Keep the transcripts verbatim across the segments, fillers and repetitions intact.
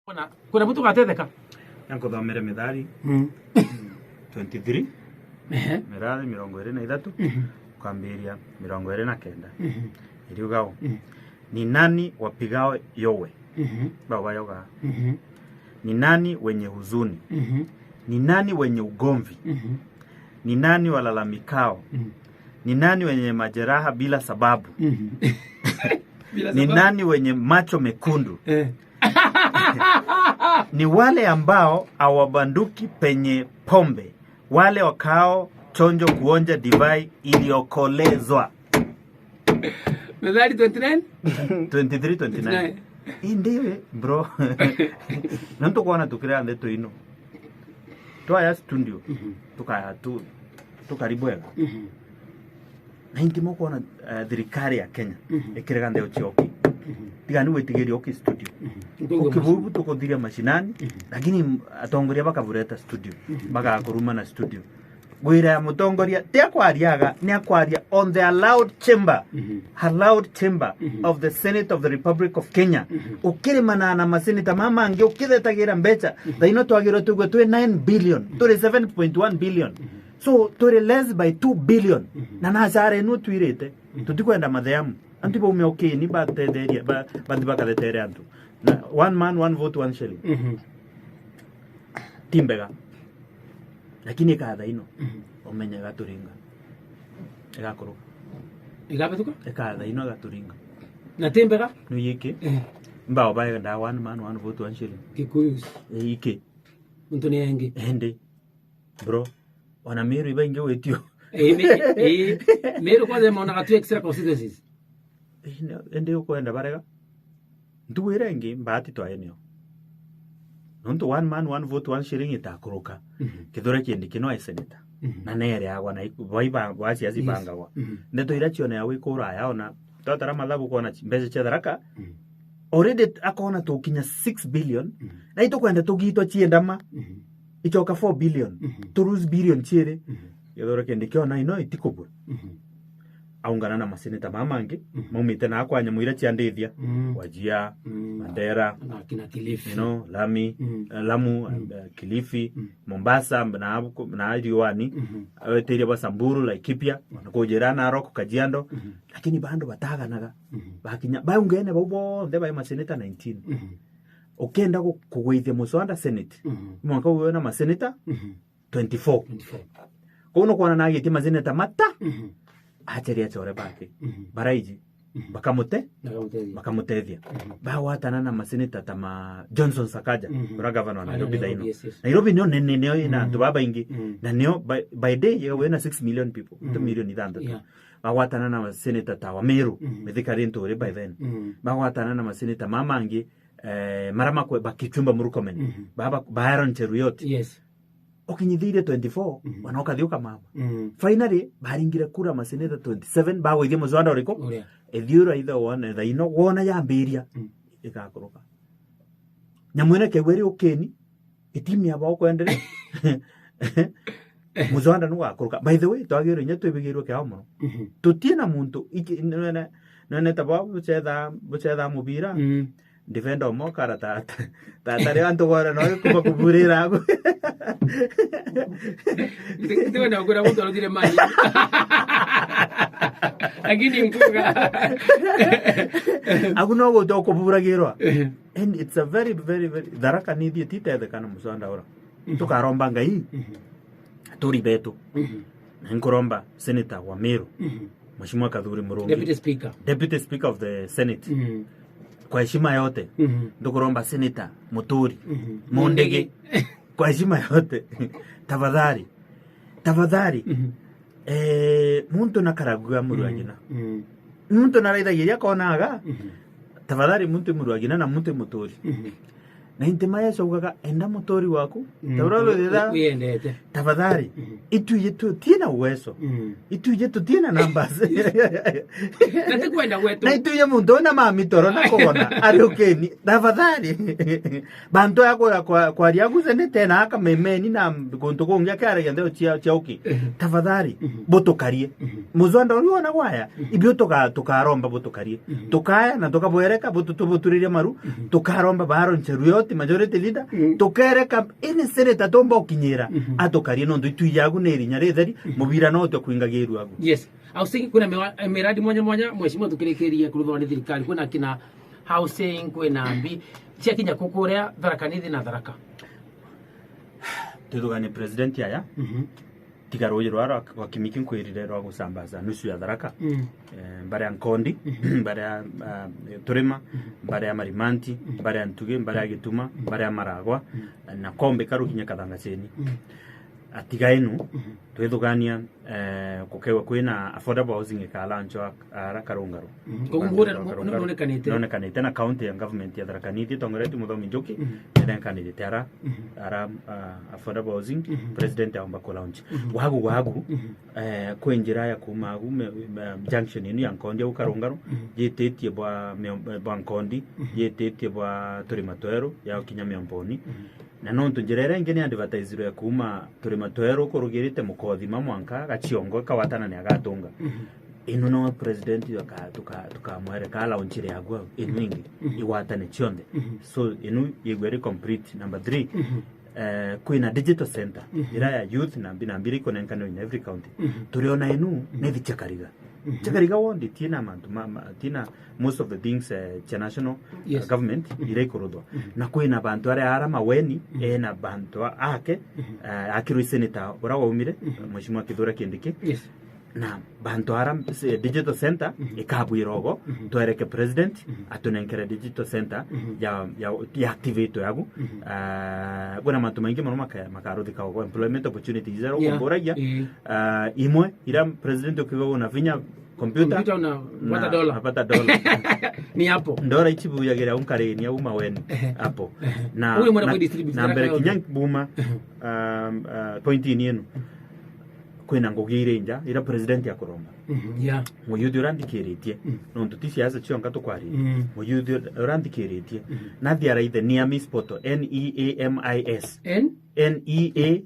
Kuna, kuna mtu gatetheka. Nkuthomere Mithali Mm. twenty-three, Ehe. Mithali mirongo iri na ithatu, Mhm. ukambiria mirongo iri na kenda. Mhm. Iriuga uu, Mhm. "Ni nani wapigao yowe?" Mhm. Baba yoga. Mhm. "Ni nani wenye huzuni? Mhm. Ni nani wenye ugomvi? Mhm. Ni nani walalamikao? Mhm. Ni nani wenye majeraha bila sababu? Mhm. Bila Ni sababu. nani wenye macho mekundu?" Eh. "Ni wale ambao hawabanduki penye pombe, wale wakao chonjo kuonja divai iliyokolezwa." Methali twenty-nine? Twenty-three, twenty-nine. Twenty-nine. Indi we, bro. Na ntukwona tukira ndeto ino. Twaya studio, Mhm. tukaya tu, tukari bwega. Mhm. Na ingi mukwona, eh, thirikari ya Kenya Mhm. ikirega ntheo cioki. Mhm. Tiga ni witigiria uki studio. Mhm. Uki bubu tukuthiria mashinani, Mhm. lakini atongoria bakabureta studio. Mhm. Bagakuruma na studio. Gwira ya mutongoria, ti akwariaga, ni akwaria on the allowed chamber. Mhm. Allowed chamber Mhm. of the Senate of the Republic of Kenya. Mhm. Ukirimana na maseneta mama mangi, ukithetagira mbeca, Mhm. thaino twagirwe tugwe twi nine billion, turi seven point one billion. Mhm. So, turi less by two billion. Mhm. Na na acara enu twirite. Mhm. Tutikwenda matheamu. Antu baume ukini batetheria, ba-, bantu bakathetere antu. Na one man, one vote, one shilling. Mhm. Ti mbega. Lakini ikatha ino, Mhm. umenye igaturinga. Igakuruka. Igabituka? Ikatha ino igaturinga. Na ti mbega? Nuyiki? Eh. Mbao baenda one man, one vote, one shilling. Kikuyus. Iki. Muntu ni engi. Ende. Bro, ona Meru ibaingi witio. Eh, me-, eh, Meru kwanza maonaga tu extra constituencies. Eh, ne-, ende ukwenda barega. Ntugu iria ingi, mbaati twae nio. Nontu one man, one vote, one shilling itakuruka. Mhm. Kithure Kindiki no e senator. Mhm. Na nereagwa na iku-, bai ba-, ba siasa Yes. ibangagwa. Mhm. Ndeto iria cioneagwa ikuraya ona, twatara mathabu kwona chi-, mbeca cia Tharaka, Mhm. already akona tukinya six billion, Mhm. na itukwenda tugitwa ciendama, Mhm. icoka four billion, Mhm. tu lose billion ciiri. Mhm. Githura kindi kiona ino itikubua. Mhm. Aungana na maseneta mama mangi, Mhm. maumite na kwa nyamu iria cia ndithia, Mhm. Wajia, Mhm. Mandera, Na kina Kilifi. you know, Lami, Mhm. eh, Lamu, Mhm. and, eh, Kilifi, Mhm. Mombasa, na abu-, na Riwani, Mhm. awetiria ba Samburu, Laikipia, na kujira Narok, Kajiado, Mhm. lakini bando bataganaga. Mhm. Bakinya, baungene bau bonthe bai maseneta nineteen. Mhm. Ukenda gu-, kugwithia muswanda Senate, Mhm. mwanka uwe na maseneta Mhm. twenty-four. Twenty-four. Kou nukwona na agitie maseneta mata, Mhm. acheria achore bake. Mhm. Baraiji, Mhm. bakamute-, Bakamutethia. bakamutethia. Mhm. Bagwatana na maseneta ta ma Johnson Sakaja, Mhm. uria gavana wa Ah, Nairobi Nairobi, thaino. Yes, yes. Nairobi nio nene, nio ina antu Mhm. babaingi. Mhm. Na nio by, by day, yo wina six million people, Mhm. two million ithanthatu. Yeah. Bagwatana na maseneta ta wa Meru, Mhm. Mithika Linturi by then. Mhm. Bagwatana na maseneta mamangi, eh, mara makwe ba Kipchumba Murkomen, Mhm. baba, ba Aaron Cheruiyot. Yes. Ukinyithirie twenty-four, Mhm. wana ukathi ukamama. Mhm. Finally, baringire kura maseneta twenty-seven, bagwithia muswanda uriku? Uria. Ithiura ithe wone, thaino, wona yambiria, Mm. igakuruka. Nyamu ina kegweri ukini, itimi aba ukwendere. Muswanda nugakuruka. By the way, twagirwe inya twibigirwe kiao muno. Mhm. Tutie na muntu, iki, nwene, nwene ta bwa bucetha, bucetha mubira. Mm. Defender omo kara ta, ta, ta, ta ri antu gore no kuma kuburira agu. Ndi-, ndiwenda kugura muntu arutire mani. Lakini nkuga. Agu no guto kuburagirwa. And it's a very, very, very, Tharaka nithie titetheka na muswanda ura. Mhm. Tukaromba Ngai. Mhm. Aturi betu. Mhm. Na nkuromba Senator wa Meru, Mhm. Mheshimiwa Kathuri Murungi. Deputy Speaker. Deputy Speaker of the Senate. Mhm. Kwa heshima yote, Mhm. ndukuromba Senator Muturi, Mhm. Mundigi. Mundigi. Kwa heshima yote, tafadhali. Tafadhali. Mhm. Eh, muntu nakaragua muru wa Mhm. ngina. Mhm. Muntu naraithagiria konaga. Mhm. Tafadhali muntu muru wa ngina na muntu muturi. Mhm. Na intima Yesu augaga, "Enda muturi waku." Mm, Ta uria wi-, withitha, wiyendete. Tafadhali. Mm. Itwiji tutie na uwezo. Mm. Itwiji tutie na numbers. Na ti kwenda gwetu. Na itwiji muntu una mamitoro na kugona. Ari ukeni. Tafadhali. Bantu ya kwa, kwa, kwaria guze ni tena aka memeni na guntu kungi akiaragia ntheo cia, cia uki. Mm. Tafadhali. Mm. Butukarie. Mm. Muzwanda uri wona gwaya. Mm. Ibio tuka-, tukaromba butukarie. Mm. Tukaya na tukabwereka butu-, tubuturirie maru. Mm. Tukaromba Baaro Ncheruiyot. Ti majority leader, Mm. tukereka any senator tomba ukinyira, Mhm. atukarie nontu itwi yagu ni irinya ritheri, Mhm. mubira no utwe kwingagirua agu. Yes. Au singi kuna miwa-, miradi mwanya mwanya, mheshimiwa, tukirikirie kuruthwa ni thirikari. Kwina kina housing, kwina mbi, cia kinya kukuria Tharaka Nithi na Tharaka. Twithuganie president aya, Mhm. tiga ruuji rwa, rwa, rwa Kimiki nkwirire rwa gusambaza nusu ya Tharaka. Mm. Eh, mbare ya Nkondi, Mhm. mbare ya, ah, Turima, Mhm. mbare ya Marimanti, Mhm. mbare ya Ntugi, mbare ya Gituma, Mhm. mbare ya Maragwa, Mhm. na Kombe karukinya Kathangacini. Mhm. Atiga inu, Mhm. twithugania, eh, kukewa kwina affordable housing ikalanchwa ara Karungaru. Mhm. Koguo Karungaru, mugunda Karungaru. Nonekanite. Nonekanite na county ya government ya Tharaka Nithi itongoretue Muthomi Njuki, Mhm. nirenkanirite ara, Mhm. ara, ah, affordable housing, Mhm. president aomba ku launch. Mhm. Wagu, wagu, Mhm. eh, kwi njira ya kuuma agu me, me, junction inu ya Nkondi au Karungaru, Mhm. yititie bwa Mio-, bwa Nkondi, Mhm. yititie bwa Turima Tweru, ya kinya Miomboni. Mhm. Na nontu njira iria ingi ni advertisirwe ya kuuma Turima Tweru kurugirite Mukothima mwanka Gachiongo kawatana ni agatunga. Mhm. Inu no president aka-, tuka-, tukamwereka alaunchire yaguo inu ingi, Mhm. igwatane cionthe. Mhm. So, inu yigwe iri complete. Number three, Mhm. eh, kwina digital center, Mhm. ira ya youth na mbi na mbiri ikunenkanirwa in every county. Mhm. Turiona inu, Mhm. ni thichakariga. Mhm. Chakariga ward tina mantu ma, ma, tina most of the things, eh, cha national, Yes. eh, government Mhm. ira ikuruthwa. Mhm. Na kwina bantu aria ara Maweni, Mhm. ena bantu a-, ake, Mhm. eh, akirwe senator ura waumire, Mhm. Mheshimiwa Kithure Kindiki. Yes. Na bantu ara, se-, digital center Mhm. ikabwira ogo, Mhm. twereke president, Mhm. atunenkere digital center Mhm. ya, ya, ya activate yagu. Mhm. Ah, kwina mantu maingi mono maka-, makaruthika ogo, employment opportunities, ira Yeah. ukomburagia, Eh. ah, imwe, ira president ukiuga una vinya computer, Computer una-, na unapata dollar. Unapata dollar. Ni hapo. Ndora ichibuyagira unkareni au Maweni. Ehe. Hapo. Ehe. Na, Uyu mwana na, kwa distributor na mbere akaona. Kinya buma, Ehe. um, uh, point ini inu. Kwina ngugi iri nja, ira president akuromba. Mhm, yeah. Muyuthi ura nthikiritie. Mm. Nontu ti siasa cionka tukwariria. Mm. Muyuthi ura nthikiritie. Mhm. Nathi araithe Neamis portal, N E A M I S. N? N E A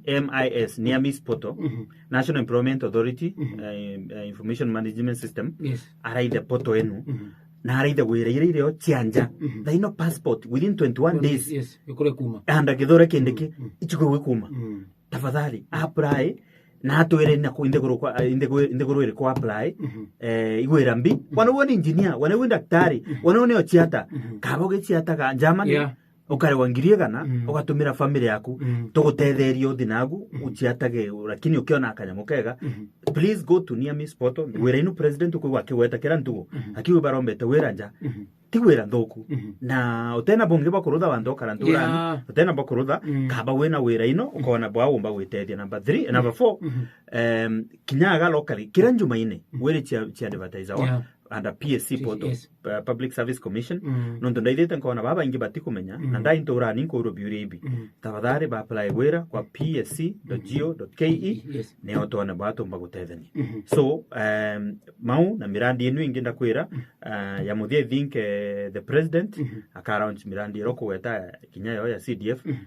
M I S, Mhm. Neamis portal. Mhm. National Employment Authority, Mhm. eh, eh, Information Management System, Yes. araithe portal enu, Mhm. na araithe wira iria irio cia nja. Mhm. Thaino passport within twenty-one One days. Yes, ikure kuma. Anda Kithure Kindiki, Mhm. ichukue kuma. Mhm. Tafadhali, apply, na atwire na ku-, nthiguru kwa, nthiguru, nthiguru iri ku apply, Mhm. eh, igwira mbi. Mhm. Wana uwe ni engineer, wana uwe ni daktari, Mhm. wana uwe ni ochiata. Mhm. Kaba ugichiataga Germany, Yeah. ukarewa ngiri igana, Mm. ugatumira family yaku, Mm. tugutetherie uthi nagu, Mm. uchiatage, lakini ukiona kanyamu kega, Mm. please go to Neamis portal. Mm. Wira inu president ukwigua akigweta kira ntugu, Mm. akiuga barombete wira nja, Mm. ti wira nthuku. Mm. Na utena bungi bwa kurutha bantu ukara nturani, Yeah. utena bwa kurutha, Mm. kaba wina wira ino, Mm. ukona bwa umba gwitethia. Number three, Mm. number four, Mm. em, kinya aga locally, kira Njumaine, Mm. wiri chia, chia advertise wa, Yeah. under P S C portal, Yes. uh, Public Service Commission, Mm. nontu ndaithite nkona babaingi batikumenya, Mm. na ndai nturani nkuurwa biuria ibi. Mm. Tafadhali ba apply wira kwa P S C dot go dot K E, Yes. nio twone bwa tumba gutethania. Mm-hmm. So, um, mau na mirandi inu ingi ndakwira, Mm. uh, ya muthia, I think, eh, the president Mm-hmm. aka launch mirandi ira ukugweta kinya yo ya C D F, Mm.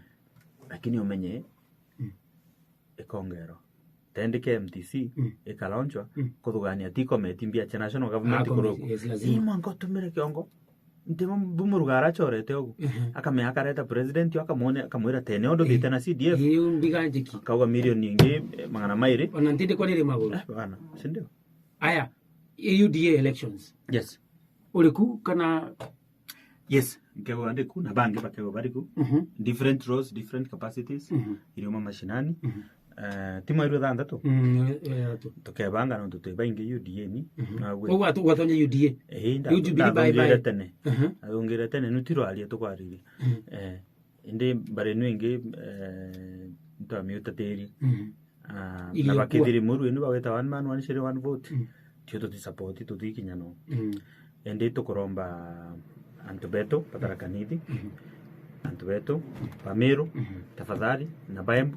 lakini umenye Mm. ikongerwa. Tendike M T C Mm. ikalaunchwa, Mm. kuthugania ti kometi mbia cia national government. Ah, kometi, kurugwa. Yes, lazima. Ii mwanka utumire kiongo. Nti bu muruga arachorete ugu. Ehe. Akamenya akareta president, akamwone, akamwira tene undu Eh. thite na C D F. Ii, mbiga njiki. Akauga milioni ingi, eh, magana mairi. Ona ntindi kwa niri maguru. Eh, bana, si ndio? Aya, U D A elections. Yes. Uriku kana Yes, nkegwa ndiku, na bangi bakegwa bariku. Mhm. Different roles, different capacities. Mhm. Iriuma mashinani. Mhm. Eh, ti mweri wa thanthatu. Mm, eh, eh, tu. Tukebanga nontu twi baingi U D A ni. Mhm. Nagwe. Koguo atu-, gwatonya U D A? Eh, nda-, Jubilee bye ndathungire bye. Tene. Mhm. Ndathungire tene, nu tirwaria tukwariria. Mhm. Eh, indi mbari inu ingi, eh, ntwamiutatiri. Mhm. Ah, na Igekua. Bakithiri muru inu bagwita one man, one shilling, one vote. Mm. Tio tuti support, tutikinya no. Mm. Indi tukuromba antu betu, ba Tharaka Nithi, Mm-hmm. antu betu, ba Meru, Mm-hmm. tafadhali, na ba Embu,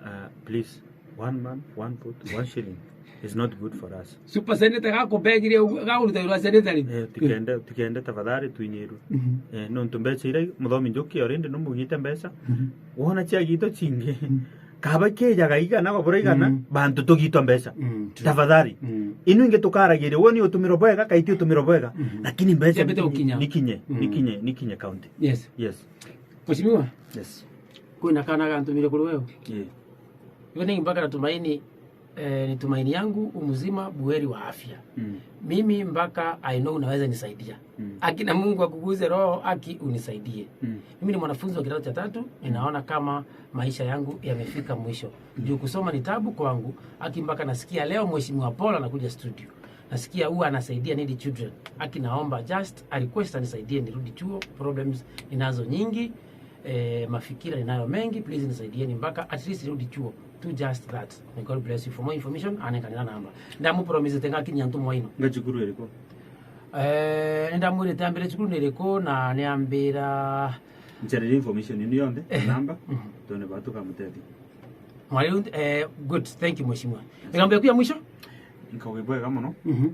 ah, please, one man, one vote, one shilling is not good for us. Super Senator gakubegire uguo, gagurutairwa Senator ri? Eh, tikende, tikende tafadhali twinyirwe. Mm-hmm. Eh, nontu mbeca iria Muthomi Njuki already numugite mbeca. Mm-hmm. Wona cia gitu cingi. Mm. Kaba kijaga igana kwa bura igana, mm, bantu tugitwa mbeca. Mm, true. Tafadhali. Mm. Inu ingi tukaragiria, we ni utumiro bwega, kaiti utumiro bwega. Mm. Lakini mbeca. Yambite ni, gukinya. Nikinye, mm, nikinye, nikinye county. Yes. Yes. Mheshimiwa? Yes. Kwina kana gantumire kuri wewe? Yeah. Hivyo ni mpaka natumaini, eh, ni tumaini yangu umzima buheri wa afya. Mm. Mimi mpaka I know unaweza nisaidia. Mm. Aki na Mungu akuguze roho, aki unisaidie. Mm. Mimi ni mwanafunzi wa kidato cha tatu, ninaona kama maisha yangu yamefika mwisho. Mm. Juu kusoma ni tabu kwangu, aki mpaka nasikia leo Mheshimiwa Paul anakuja studio. Nasikia huwa anasaidia needy children. Aki naomba just a request anisaidie nirudi chuo, problems ninazo nyingi, eh, mafikira ninayo mengi, please nisaidieni mpaka at least nirudi chuo. To just that. May God bless you. For more information, anekanira namba. Ndamu promise tenga kinya ntu mwaino. Nga cukuru iriku? Eh, ndamwirite ambire cukuru ni iriku na ni ambira. Njarire information ino yonthe, eh, namba, mhm, tuone ba tukamutethia. Mwari, eh, good. Thank you, Mheshimiwa. Nikamwambia kuya mwisho? Nkauge bwega mono. Mhm. Um,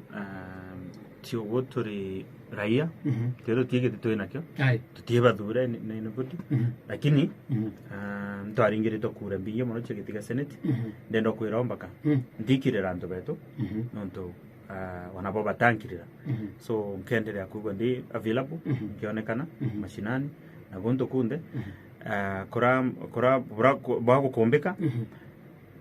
ti uguo turi raia, mhm, kio tutiigite twi nakio. Aye. Tutiibathure ni, ni, ni budi. Mhm. Lakini, mhm, um, ntwaringiritwe kura mbingi mono cia giti gia senate. Mhm. Ndenda kwira ombaka. Mhm. Ntikirira antu betu. Mhm. Nontu ah, ona bo batankirira. Mhm. So, nkenderea kwigua ndi available, mhm, nkionekana, mhm, mashinani, na guntu kunthe. Mhm. Ah, kura, kura, bura, bwa gukumbika, mhm,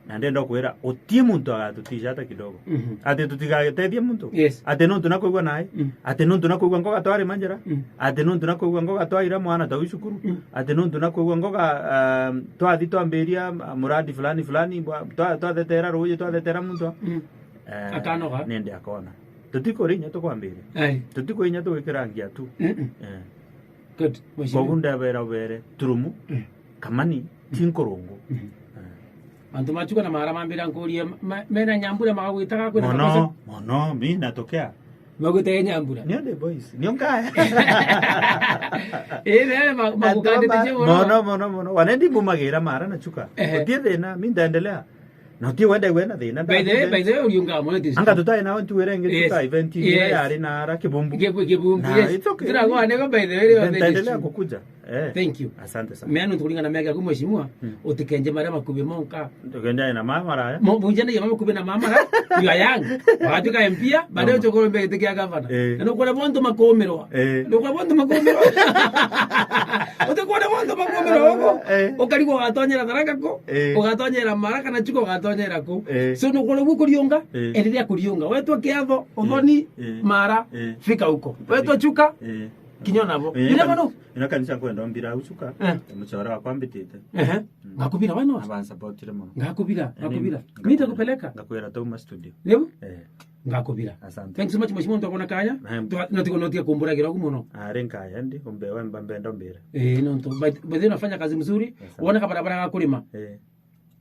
na ndenda kwira, uti muntu agatutisha hata kidogo. Mhm. Ati tutigatethie muntu? Yes. Ati nontu nakwigua nai? Mm. Ati nontu nakwigua ngoga twari manjera? Mm. Ati nontu nakwigua ngoga twaira mwana ta uyu cukuru? Mm. Ati nontu nakwigua ngoga, ah, twathi twambiria, ah, muradi fulani fulani, bwa, twa-, twathetera ruuji, twathetera muntu? Mm. Eh, akanoga. Nindi akona. Tutikuri inya tukwambiria. Ai. Tutikuri inya tugwikira ngia tu. Mm-mm. Eh. Good. Mheshimiwa. Kogu ndebera ubere turumu, mm, kamani, ti nkurungu. Mm. Eh. Antu machuka na mara mambira nkurie, ma-, mena nyambura magagwitaga kwina makosa? Mono, mono, mi natokea. Magwitaga nyambura? Nio ndi boys, nio nkaya. Eh, ne, ma-, magukandite mono. Mono, mono, mono. Wanendi mbumagira mara nachuka. Eh. Utie thina, mi ndaendelea. Na uti wenda igwe na thina. By the way, by the way, uriunga mono this. Anga tutai nao ntu were ngi, yes, tuta event ira, yes, yari na ara Kibumbu. Kibu-, Kibumbu, na yes. It's okay. Turagwa nego by the way, ntaendelea kukuja. Eh. Thank you. Asante sana. Mea nontu kuringana na miaka yaku, mheshimiwa, mm, utikenje maria makubi monka. Tukende na mama raya. Mo-, mujana ya mama kubi na mama ra. You are young. Watuka M P, baadaye uchokorwo mbere giti kia gavana. Eh. Na nukore bontu makumirwa. Eh. Nukore bontu makumirwa. Utikore bontu makumirwa huko. Eh. Ukarigwa ugatonyera Tharaka ku. Eh. Ugatonyera Mara kana Chuka ugatonyera ku. Eh. So nukore gukuriunga. Eh. Endelea kuriunga. Wetwa Kiatho, Uthoni, eh, Mara, eh, fika huko. Wetwa Chuka. Eh. Kinya nabo. Eh, ina mano. Ina kanisa kwenda mbira uchuka. Eh. Muchora wa kwambitite. Ehe. Mm. Ngakubira wena wasa. Abansupportire mono. Ngakubira, eh, ngakubira. Ngaku-, mi nitakupeleka. Ngakwira tauma studio. Leo? Eh. Ngakubira. Asante. Thanks so much, mheshimiwa, ntakona kanya. Ehe. Twa-, na tuko notia kumburagira ugu mono. Ari nkaya ndi, umbe we mba mbenda mbira. Eh, no, nto, but, but unafanya kazi mzuri. Asante. Uone kabarabara ga kurima. Eh.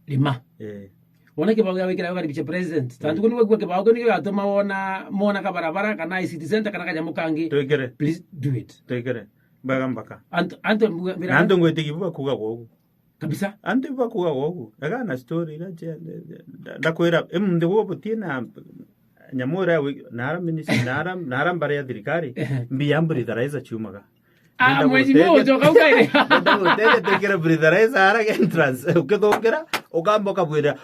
Rima. Eh. Wona kibao gia gwikira ukaribisha president. Ta, eh, ntuku ni wegua kibao kio nikio giatuma wona, mona kabarabara kana I C T center kana kanyamu kangi. Twikire. Please do it. Twikire. Mbega mbaka. Antu, antu mbuga, na antu ngwitikia bakuga gwogu. Kabisa. Antu bakuga gwogu. Ega na story ira cia, nda-, ndakwira, em, nthi gwo butie na nyamu ira wi-, nara ministry, nara, nara mbare ya thirikari, ehe, mbia mburi tharaiza ciumaga. Ah, nenda mheshimiwa, gutethia, ucoka ukaire. Nenda gutethia twikire breathalyzer ara entrance. Ukithungira, ukamba ukabwira,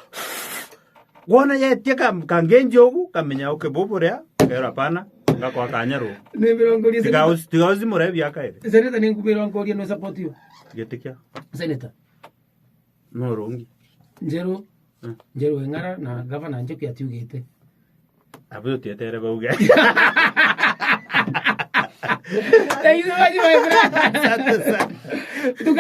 wona yetie ka, kangenji ugu, kamenya ukibuburia, ukera pana, ngakwa kanyaru. Ni mirongo iri. Tiga uci-, tiga ucimure bia kairi. Senator, ni nkumirwa nkuria no support you. Gitikia. Senator. No rungi. Njeru, mm, Njeru Weng'ara na gavana Njuki atiugite. Abu tutietere bauge. Thank you very much, my brother. Asante sana. Tuka-